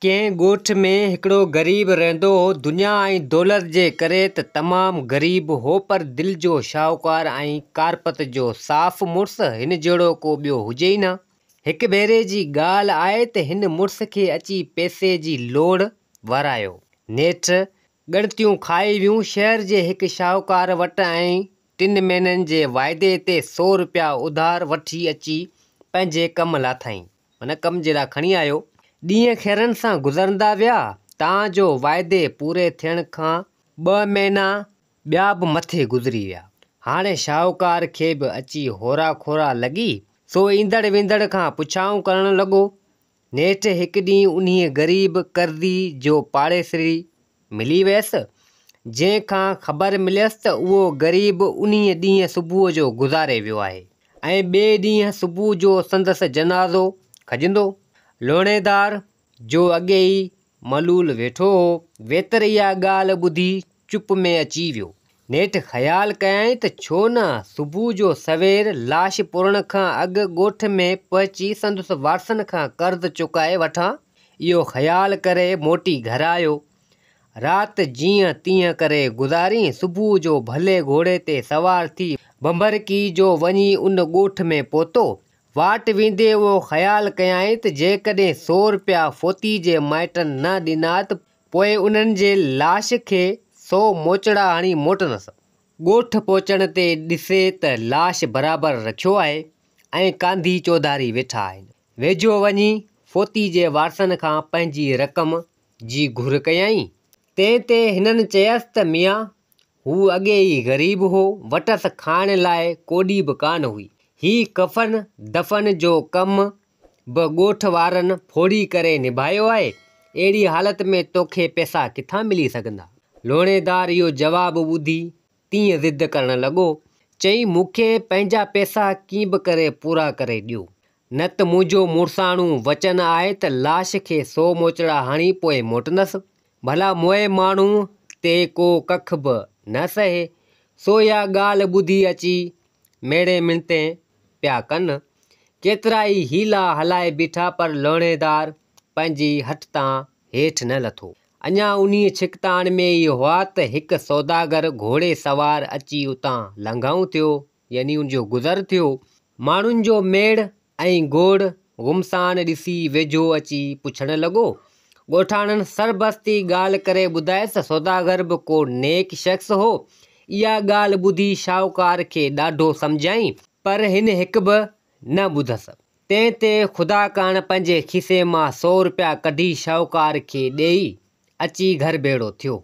ڪنهن ڳوٺ ۾ هڪڙو غريب رهندو هو. دنيا ۽ دولت جي ڪري ته تمام غريب هو پر دل جو شاهوڪار ۽ ڪارپت جو صاف مڙس هن جهڙو ڪو ٻيو هجي ئي نه. هڪ ڀيري جي ڳالهه آهي ته هن مڙس کي اچي پئسي جي لوڙ ورايو. نيٺ ڳڻتيون کائي ويون شهر جي هڪ شاهوڪار وٽ ۽ ٽن مهينن جي واعدي تي سو رپيا اڌار وٺي اچي پنهنجي ڪم لاٿائين. معنيٰ ڪم جي لاء کڻي آيو. ڏينهن خيرن سان گذرندا ويا، تان جو واعدي پوري ٿيڻ کان ٻه مهينا ٻيا به مٿي گذري ويا. هاڻي شاهوڪار کي به اچي هورا کورا لڳي، سو ايندڙ ويندڙ کان پڇائون ڪرڻ لڳو. نيٺ هڪ ڏينهن انهيء غريب قرضي جو پاڙيسري ملي ويس، جنهن کان خبر مليس ته اهو غريب انهيء ڏينهن صبح جو گذاري ويو آهي ۽ ٻئي ڏينهن صبح جو سندس جنازو کڄندو. لوڻيدار، جو اڳي ئي ملول ويٺو هو، ويتر اها ڳالهه ٻڌي چپ ۾ اچي ويو. نيٺ خيال ڪيائين ته ڇو نه صبح جو سوير لاش پورڻ کان اڳ ڳوٺ ۾ پهچي سندس وارثن کان قرض چڪائي وٺان. اهو خيال ڪري موٽي گهر آيو. رات جيئن تيئن ڪري گذاري، صبح جو ڀلي گهوڙي تي سوار ٿي ڀنڀرڪي جو وڃي ان ڳوٺ ۾ پهتو. واٽ ويندي اهو خيال ڪيائين ته جيڪڏهن سو رپيا فوتي جي مائٽن نه ڏنا ته پوء انهن جي لاش کي سو موچڙا هڻي موٽندس. ڳوٺ پهچڻ تي ڏسي ته لاش برابر رکيو آهي ۽ ڪانڌي چوڌاري ويٺا آهن. ويجهو وڃي فوتي جي وارثن کان پنهنجي رقم جي گهر ڪيائين. تنهن تي هنن چيس ته ميان، هو اڳي ئي غريب هو، وٽس کائڻ لاء ڪوڏي به ڪانه هئي. هي ڪفن دفن جو ڪم به ڳوٺ وارن ڦوڙي ڪري نڀايو آهي. اهڙي حالت ۾ توکي پئسا ڪٿان ملي سگهندا؟ لوڻيدار اهو جواب ٻڌي تيئن ضد ڪرڻ لڳو. چيائين، مون کي پنهنجا پئسا ڪيئن به ڪري پورا ڪري ڏيو، نه ته منهنجو مڙساڻو وچن آهي ته لاش کي سو موچڙا هڻي پوء موٽندس. ڀلا موئي ماڻهوء تي ڪو ڪک به نه سهي، سو اها ڳالهه ٻڌي اچي ميڙي منتين پيا ڪن. ڪيترائي حيلا هلائي بيٺا پر لوڻيدار پنهنجي هٺ تان هيٺ نه لٿو. اڃا انهيء ڇڪتاڻ ۾ ئي هئا ته هڪ سوداگر گهوڙي سوار اچي اتان لنگهائون ٿيو، يعني ان جو گذر ٿيو. ماڻهن جو ميڙ ۽ گوڙ گهمسان ڏسي ويجهو اچي پڇڻ لڳو. ڳوٺاڻن سربستي ڳالهه ڪري ٻڌايس ته سوداگر به ڪو نيڪ شخص هو. اها ڳالهه ٻڌي شاهوڪار کي ڏاڍو سمجهيائين، پر هن هڪ به نه ٻڌس. تنهن تي خدا ڪاڻ پنهنجي کيسي مان سو رپيا ڪڍي شاهوڪار کي ڏيئي اچي گهر ڀيڙو ٿيو.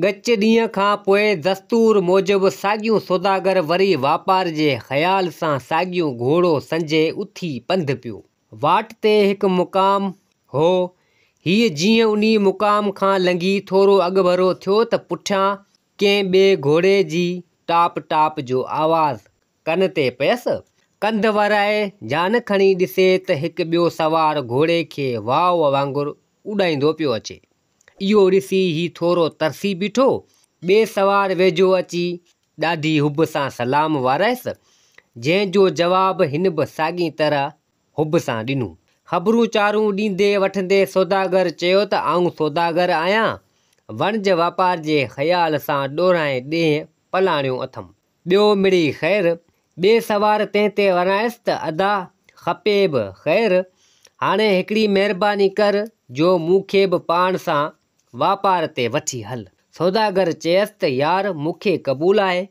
ڳچ ڏينهن کان پوء دستور موجب ساڳيون سوداگر وري واپار جي خيال سان ساڳيون گهوڙو سنجهي اٿي پنڌ پيو. واٽ تي هڪ مقام هو. هيء جيئن انهي مقام کان لنگهي ٿورو اڳڀرو ٿيو ته پٺيان ڪنهن ٻئي گهوڙي جي ٽاپ ٽاپ جو آواز ڪن تي پيس. ڪنڌ ورائي جان کڻي ڏسي ته هڪ ٻيو سوار گهوڙي کي واء وانگر اڏائيندو پيو اچي. اهو ڏسي هي ٿورو ترسي بيٺو. ٻئي سوار ويجهو اچي ڏاڍي حب سان سلام واريس، جنهن جو جواب هن به ساڳي طرح حب سان ڏنو. خبرون چارون ڏيندي وٺندي سوداگر چيو ته آئون سوداگر آهيان. وڻج واپار جي خيال سان ڏورانهين ڏيهه پلاڻيو اٿم. ٻيو مڙئي خير. ٻئي سوار تنهن تي ورايس ته ادا کپي به خير، هاڻي هڪڙي مهرباني ڪر جو مون کي به پاڻ سان واپار تي وٺي هل. سوداگر چيس ته يار مون کي قبول آهي،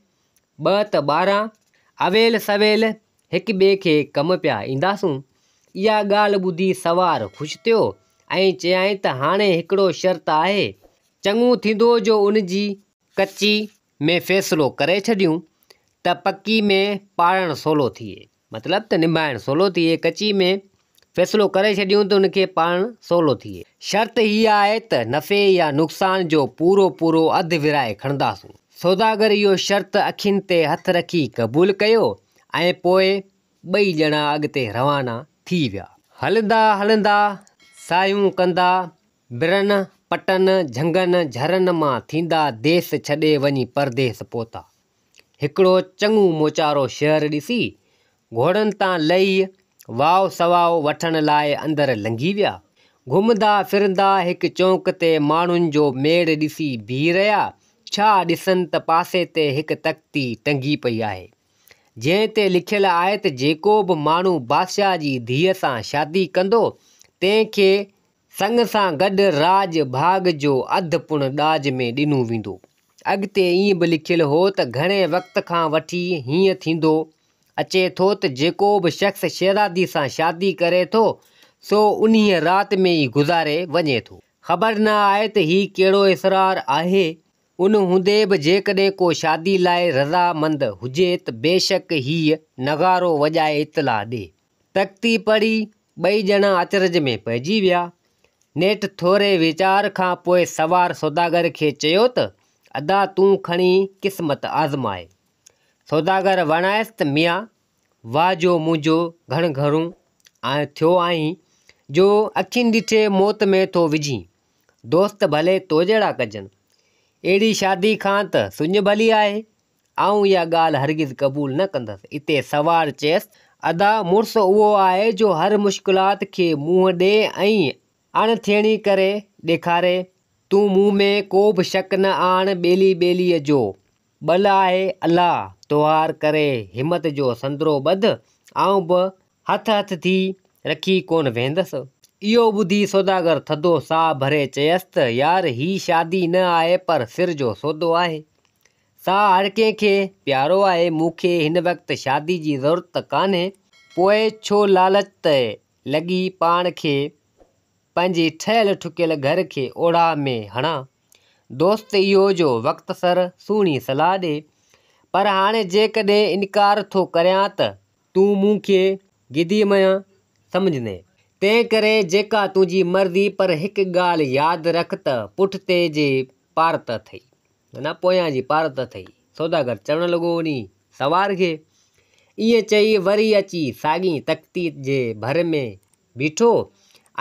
ٻه ته 12، اويل سويل هڪ ٻئي کي ڪم پيا اينداسون. اها ڳالهه ٻڌي سوار خوش ٿيو ۽ چيائين ته هاڻي هڪڙو شرط آهي، چڱو ٿيندو جو ان جي ڪچي ۾ فيصلو ڪري ڇڏيون ته پڪي ۾ پاڙڻ سولو ٿئي مطلب ته نڀائڻ سولو ٿئي ڪچي ۾ فيصلو ڪري ڇڏيون ته ان کي پاڙڻ سولو ٿئي. شرط هيء آهي ته نفعي يا نقصان جو پورو پورو اڌ ورهائي کڻنداسون. سوداگر اهو شرط اکين تي هٿ رکي قبول ڪيو ۽ پوء ٻئي ڄڻا اڳتي روانا ٿي ويا. هلندا هلندا ساهيون ڪندا برن، پٽن، جهنگن، جهرن مان ٿيندا ديس ڇڏي وڃي پرديس پهتا. هڪڙو چڱو موچارو شهر ڏسي، گهوڙن تان لهي واء سواء وٺڻ لاء اندر لنگهي ويا. گهمندا ڦرندا هڪ چونڪ تي ماڻهن جو ميڙ ڏسي بيهي رهيا. ڇا ڏسن ته پاسي تي هڪ تختي ٽنگي پئي آهي، جنهن تي لکيل آهي ته جيڪو به ماڻهو بادشاهه جي ڌيء سان شادي ڪندو، تنهن کي سڱ سان گڏ راڄ ڀاڳ جو اڌ پڻ ڏاج ۾ ڏنو ويندو. اڳتي ائين به لکيل هو ته گهڻي وقت کان وٺي هيئن ٿيندو اچي ٿو ته جيڪو به شخص شهزادي سان شادي ڪري ٿو، سو انهيء رات ۾ ئي گذاري وڃي ٿو. خبر نه آهي ته هي ڪهڙو اسرار آهي. ان هوندي به جيڪڏهن ڪو شادي لاء رضا مند هجي ته بيشڪ هيء نغارو وڄائي اطلاع ڏي. تختي پڙهي ٻئي ڄڻا اچرج ۾ پئجي ويا. نيٺ ٿوري ويچار کان پوء سوار سوداگر کي چيو ته، ادا تون کڻي قسمت آزماء. سوداگر وڻايس ته ميان، واهه جو منهنجو گهڻگهرو ٿيو آهين، جو اکين ڏٺي موت ۾ ٿو وجهين. دوست ڀلي تو جهڙا ڪجن. اهڙي شادي کان ته سڃ ڀلي آهي. آئون اها ڳالهه هرگز قبول نه ڪندس. اتي سوار چيس، ادا، مڙس اهو آهي جو هر مشڪلات کي منهن ڏي ۽ اڻ ٿيڻي ڪري ڏيکاري. تون مون ۾ ڪو به شڪ نه آڻ، ٻيلي ٻيليء جو ٻل آهي، الله توهار ڪري همت جو سندرو ٻڌ، آئون به هٿ هٿ ٿي رکي ڪونه ويهندس. اهو ٻڌي سوداگر ٿڌو ساهه ڀري چيس ته يار هي شادي نه آهي پر سر جو سودو آهي. ساهه هر ڪنهن کي پيارو آهي، مون کي هن وقت شادي جي ضرورت ته ڪانهي، پوء ڇو لالچ تي لڳي پاڻ کي پنهنجي ٺهيل ٺڪيل گهر کي اوڙاهه ۾ هڻان. دوست اهو جو وقت سر سهڻي صلاح ڏي. پر هاڻي جيڪڏهن انڪار ٿو ڪريان ته تون مون کي گدي ميان سمجهندين. تنهن ڪري جيڪا تنهنجي مرضي پر هڪ ڳالهه ياد رک ته پٺتي جي پارت اٿئي. معنيٰ پويان جي پارت اٿئي. سوداگر چوڻ لڳو انهي سوار کي. ائين چئي وري اچي ساڳي تختي جي ڀر ۾ بيٺو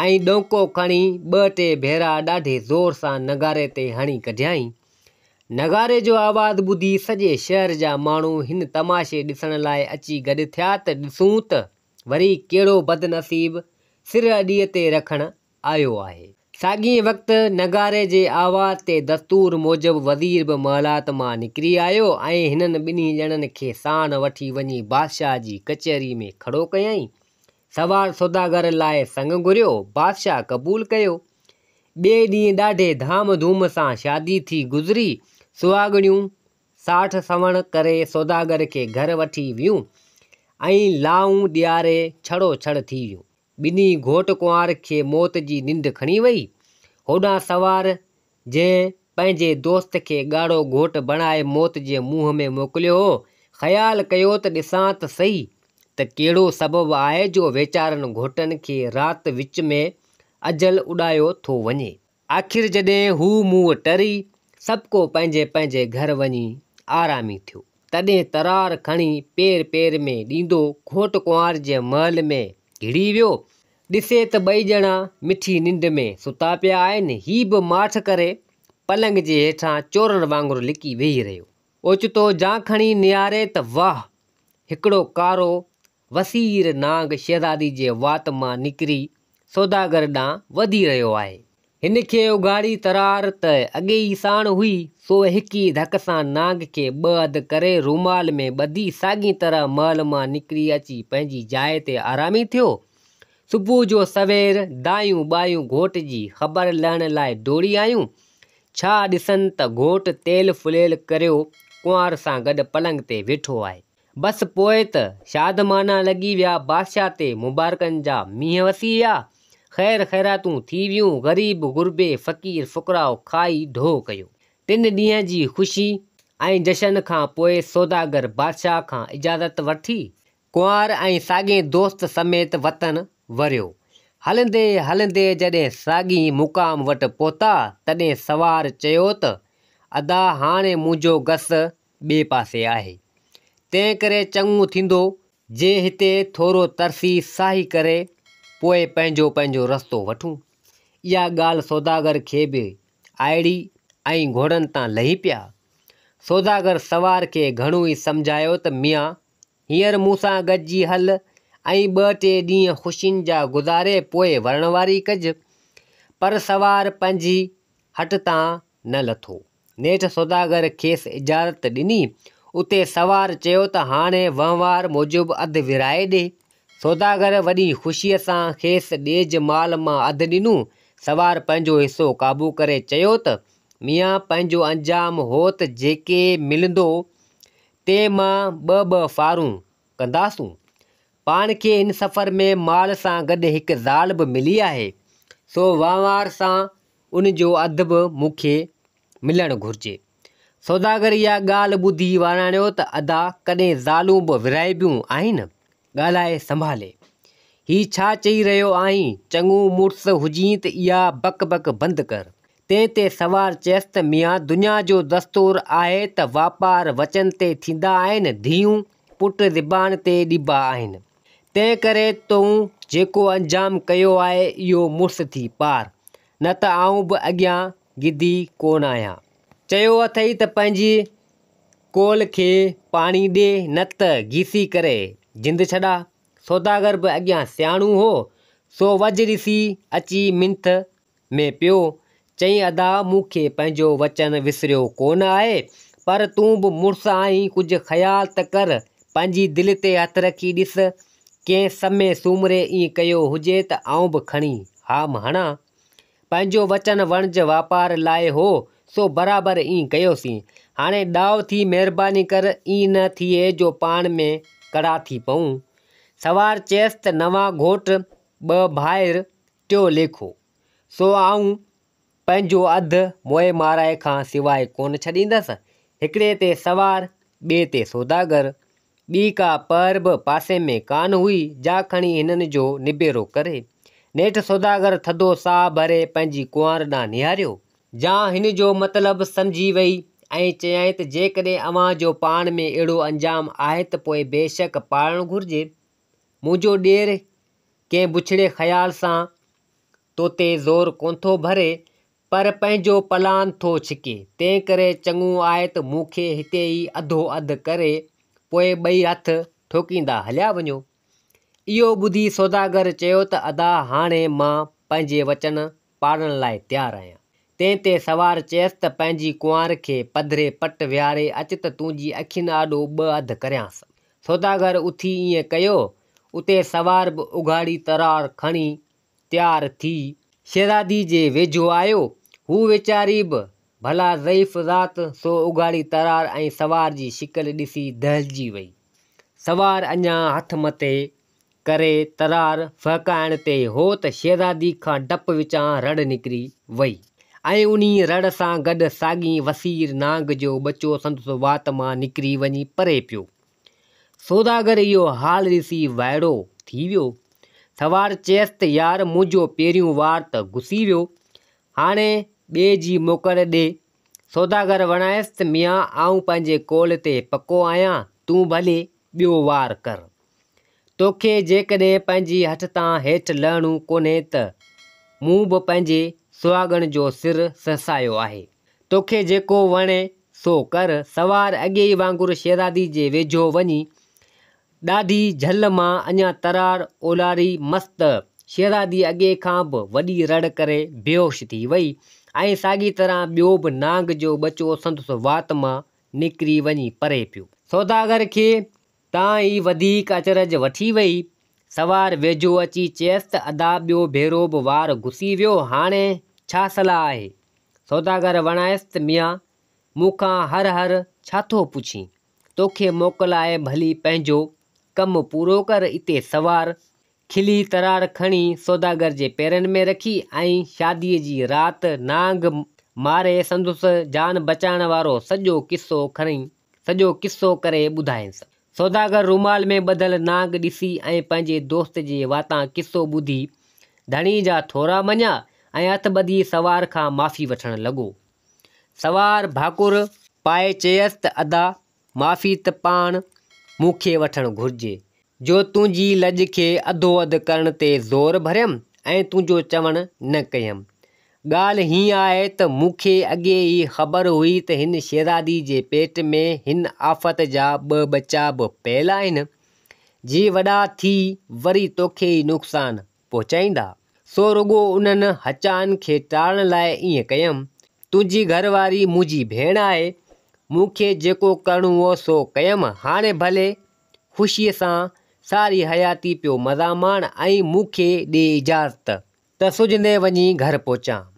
۽ ڏونڪو کڻي ٻه ٽي ڀيرا ڏاڍي زور سان نغاري تي هڻي ڪڍيائين. نغاري جو آواز ٻڌي سڄي شهر جا ماڻهو هن تماشي ڏسڻ لاء اچي گڏ ٿيا ته ڏسون ته وري ڪهڙو بدنصيب سر اڏيء تي رکڻ آيو آهي. ساڳئي وقت نغاري جي آواز تي دستور موجب وزير به محلات مان نڪري آيو ۽ هنن ٻنهي ڄڻن کي ساڻ وٺي وڃي بادشاهه جي ڪچهري ۾ کڙو ڪيائين. سوار سوداگر لاء سڱ گهريو، بادشاهه قبول ڪيو. ٻئي ڏينهن ڏاڍي ڌام ڌوم سان شادي ٿي گذري. سهاڳڻيون ساٺ سوڻ ڪري سوداگر کي گهر وٺي ويون ۽ لائون ڏياري ڇڙو ڇڙ ٿي ويون. ٻنهي گهوٽ ڪنوار کي موت جي ننڊ کڻي وئي. هوڏانهن سوار جنهن پنهنجي دوست کي ڳاڙهو گهوٽ بڻائي موت جي منهن ۾ موڪليو هو، خيال ڪيو ته ڏسان ته سهي ته ڪهڙو سبب آهي جو ويچارن گهوٽن کي رات وچ ۾ اجل اڏايو ٿو وڃي. آخر جڏهن هو منهن ٽري، سڀڪو پنهنجي پنهنجي گهر وڃي آرامي ٿيو، تڏهن ترار کڻي پير پير ۾ ڏيندو گهوٽ ڪنوار جي محل ۾ گهڙي ويو. ڏسي ته ٻئي ڄڻا مٺي ننڊ ۾ ستا پيا آهن. هي به ماٺ ڪري پلنگ جي هيٺان چورن وانگر لڪي ويهي رهيو. اوچتو جان کڻي نهاري ته واهه! هڪڙو ڪارو وسير نانگ شهزادي جي وات مان نڪري سوداگر ڏانهن وڌي رهيو آهي. هن کي اگهاڙي ترار ته اڳي ئي ساڻ هئي، سو هڪ ئي ڌڪ سان نانگ کي ٻه اڌ ڪري رومال ۾ ٻڌي ساڳي طرح محل مان نڪري اچي پنهنجي جاء تي آرامي ٿيو. صبح جو سوير دايون ٻايون گهوٽ جي خبر لهڻ لاء ڊوڙي آيون. ڇا ڏسن ته گهوٽ تيل ڦليل ڪريو ڪنوار سان گڏ پلنگ تي ويٺو آهي. بس پوء ته شادمانا لڳي ويا، بادشاهه تي مبارڪن جا مينهن وسي ويا، خير خيراتون ٿي ويون، غريب غربي، فقير فقراء کائي ڍو ڪيو. ٽن ڏينهن جي خوشي ۽ جشن کان پوء سوداگر بادشاهه کان اجازت وٺي، ڪنوار ۽ ساڳئين دوست سميت وطن وريو. هلندي هلندي جڏهن ساڳئي مقام وٽ پهتا، تڏهن سوار چيو ته، ادا هاڻي منهنجو گس ٻئي پاسي آهي. تنهن ڪري چڱو ٿيندو جي هتي ٿورو ترسي ساهي ڪري پوء پنهنجو پنهنجو رستو وٺون. اها ڳالهه سوداگر کي به آئڙي ۽ گهوڙن تان لهي پيا. سوداگر سوار کي گهڻو ئي سمجهايو ته ميان هينئر مون سان گڏجي هل ۽ ٻه ٽي ڏينهن خوشين جا گذاري پوء ورڻ واري ڪج. پر سوار پنهنجي هٽ تان نه لٿو. نيٺ سوداگر کيس اجازت ڏني. اتي سوار چيو ته هاڻي وهنوار موجب اڌ ورهائي ڏي. سوداگر وڏي خوشيء سان کيس ڏيج مال مان اڌ ڏنو. سوار پنهنجو حصو قابو ڪري چيو ته، ميان پنهنجو انجام هو ته جيڪي ملندو، تنهن مان ٻه ٻه ڦارون ڪنداسون. پاڻ کي هن سفر ۾ مال سان گڏ هڪ زال به ملي آهي، سو وهنوار سان ان جو اڌ به مون کي ملڻ گهرجي. سوداگر اها ڳالهه ٻڌي وراڻيو ته ادا ڪڏهن زالون به ورهائبيون آهن؟ ڳالهائي سنڀالي. هي ڇا چئي رهيو آهين، چڱو مڙس هجين ته اها بڪ بڪ بند ڪر. تنهن تي سوار چيس ته ميان دنيا جو دستور آهي ته واپار وچن تي ٿيندا آهن، ڌيئون پٽ زبان تي ڏبا آهن. تنهن ڪري تون جيڪو انجام ڪيو آهي اهو مڙس ٿي پار، نه ته آئون به اڳيان گدي ڪونه آهيان. چيو اٿئي ته پنهنجي ڪول کي پاڻي ڏي، نه ته گيسي ڪري جند ڇڏا. سوداگر به اڳيان سياڻو هو، سو وجهه ڏسي اچي منٿ ۾ پيو. چيائين ادا مون کي پنهنجو وچن وسريو ڪونه آهي، پر تون به مڙس آهين ڪجهه خيال ته ڪر، پنهنجي دل تي هٿ رکي ڏس، ڪنهن سمي سومري ائين ڪيو هجي ته آئون به کڻي هام هڻان. پنهنجو وچن وڻج واپار لاء هو، سو برابر ائين ڪيوسين. هاڻي ڏاهو ٿي مهرباني ڪر، ائين نه ٿئي جو پاڻ ۾ ڪڙا ٿي پئون. سوار چيس ته نوان گهوٽ، ٻه ڀائر، ٽيو ليکو، سو آئون پنهنجو اڌ موئي مارائي کان سواء ڪونه ڇڏيندس. هڪڙي تي سوار، ٻئي تي سوداگر. ٻي ڪا پهر به پاسي ۾ ڪانه هئي، جا کڻي هنن جو نبيرو ڪري. نيٺ سوداگر ٿڌو ساهه ڀري پنهنجي ڪنوار ڏانهن نهاريو. جا هن جو مطلب سمجهي وئي ۽ چيائين ته جيڪڏهن اوهان جو پاڻ ۾ اهڙو انجام آهي ته پوء بيشڪ پاڙڻ گهرجي. منهنجو ڏير ڪنهن بڇڙي خيال سان توتي زور ڪونه ٿو ڀري، پر پنهنجو پلان ٿو ڇڪي، تنهنڪري چڱو آهي ته مون کي هتي ئي اڌو اڌ ڪري، پوء ٻئي هٿ ٺوڪيندا هليا وڃو. اهو ٻڌي سوداگر چيو ته ادا هاڻي مان پنهنجي وچن پاڙڻ لاء تيار آهيان. تنهن تي سوار چيس ته پنهنجي ڪنوار کي پڌري پٽ ويهاري اچ ته تنهنجي اکين آڏو ٻه اڌ ڪريانس. سوداگر اٿي ائين ڪيو. اتي سوار به اگهاڙي ترار کڻي تيار ٿي شهزادي جي ويجهو آيو. هوء ويچاري به ڀلا ضعيف ذات، سو اگهاڙي ترار ۽ سوار جي شڪل ڏسي دهلجي وئي. سوار اڃا هٿ مٿي ڪري ترار ڦهڪائڻ تي هو ته شهزادي کان ڊپ وچان رڙ نڪري وئي ۽ انهي رڙ سان گڏ ساڳئين وسير نانگ جو ٻچو سندس وات مان نڪري وڃي پري پيو. سوداگر اهو حال ڏسي وائڙو ٿي ويو. سوار چيس ته يار منهنجو پهريون وار ته گسي ويو، هاڻي ٻئي جي موڪل ڏي. سوداگر وڻايس ته ميان آئون پنهنجي قول تي پڪو آهيان، تون ڀلي ٻيو وار ڪر. توکي جيڪڏهن پنهنجي هٺ تان هيٺ لهڻو ڪونهي ته مون به پنهنجي سهاڳڻ جو سر سهسايو آهي. توکي جيڪو وڻي سو ڪر. سوار اڳي ئي وانگر شهزادي جي ويجهو وڃي ڏاڍي جهل مان اڃا ترار اولاري مس ته شهزادي اڳي کان به وڏي رڙ ڪري بيهوش ٿي وئي ۽ ساڳي طرح ٻيو به نانگ جو ٻچو سندس وات مان نڪري وڃي پري پيو. سوداگر کي تان ئي وڌيڪ اچرج وٺي وئي. سوار ويجهو اچي چيس ته ادا ٻيو ڀيرو به وار گسي ويو، هاڻي ڇا صلاح آهي؟ سوداگر وڻايس ته ميان، مون کان هر هر ڇا ٿو پڇين؟ توکي موڪل آهي ڀلي پنهنجو ڪم پورو ڪر. اتي سوار کلي ترار کڻي سوداگر جي پيرن ۾ رکي ۽ شاديء جي رات نانگ ماري سندس جان بچائڻ وارو سڄو قصو کڻي سڄو قصو ڪري ٻڌائينس. سوداگر رومال ۾ ٻڌل نانگ ڏسي ۽ پنهنجي دوست جي واتان قصو ٻڌي ڌڻي جا ٿورا مڃيا ۽ هٿ ٻڌي سوار کان معافي وٺڻ لڳو. سوار ڀاڪر پائي چيس ته ادا معافي ته پاڻ مون کي وٺڻ گهرجي، جو تنهنجي لڄ کي اڌو اڌ ڪرڻ تي زور ڀريم ۽ تنهنجو چوڻ نه ڪيم. ڳالهه هيئن آهي ته مون کي اڳي ئي خبر هئي ته هن شهزادي جي پيٽ ۾ هن آفت جا ٻه ٻچا به پيل آهن، جي وڏا ٿي وري توکي ئي نقصان پهچائيندا. سو رڳو انهن هچائن کي ٽارڻ لاء ائين ڪيم. تنهنجي گهر واري منهنجي ڀيڻ آهي. مون کي جيڪو ڪرڻو هو سو ڪيم. هاڻي ڀلي خوشيء سان ساري حياتي پيو مزا ماڻ ۽ مون کي ڏي اجازت ته سجهندي وڃي گهر پهچان.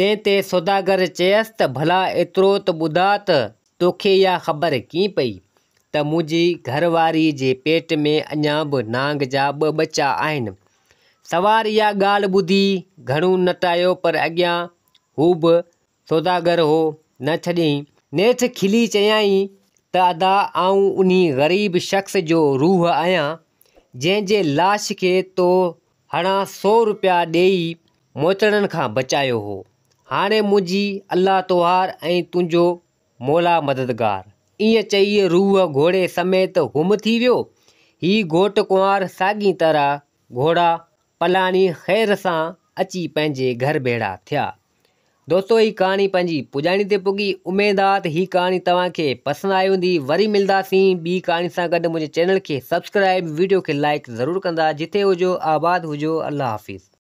تنهن تي سوداگر چيس ته ڀلا ايترو ته ٻڌاء ته توکي اها خبر ڪيئن پئي ته منهنجي گهر واريء جي پيٽ ۾ اڃا به نانگ جا ٻه ٻچا آهن. سوار اها ڳالهه ٻڌي گهڻو نٽايو پر اڳيان هو به سوداگر هو، نه ڇڏيائين. نيٺ کلي چيائين ته ادا آئون انهي غريب شخص جو روح آهيان، جنهن جي لاش کي تو هڻان سو روپيا ڏيئي موچڙن کان بچايو هو. هاڻي منهنجي الله توهار ۽ تنهنجو مولا مددگار. ائين چئي روح گهوڙي سميت گم ٿي ويو. هي گهوٽ ڪنوار ساڳي طرح گهوڙا پلاڻي خير سان اچي پنهنجي گهر ڀيڙا ٿيا. دوستو هي ڪهاڻي پنهنجي پڄاڻي تي پڳي اميد آ ته هي ڪهاڻي توهان کي پسند آئي هوندي وري ملداسين ٻي ڪهاڻي سان گڏ منهنجي چينل کي سبسڪرائب ويڊيو کي لائيڪ ضرور ڪندا جتي هجو آباد هجو الله حافظ.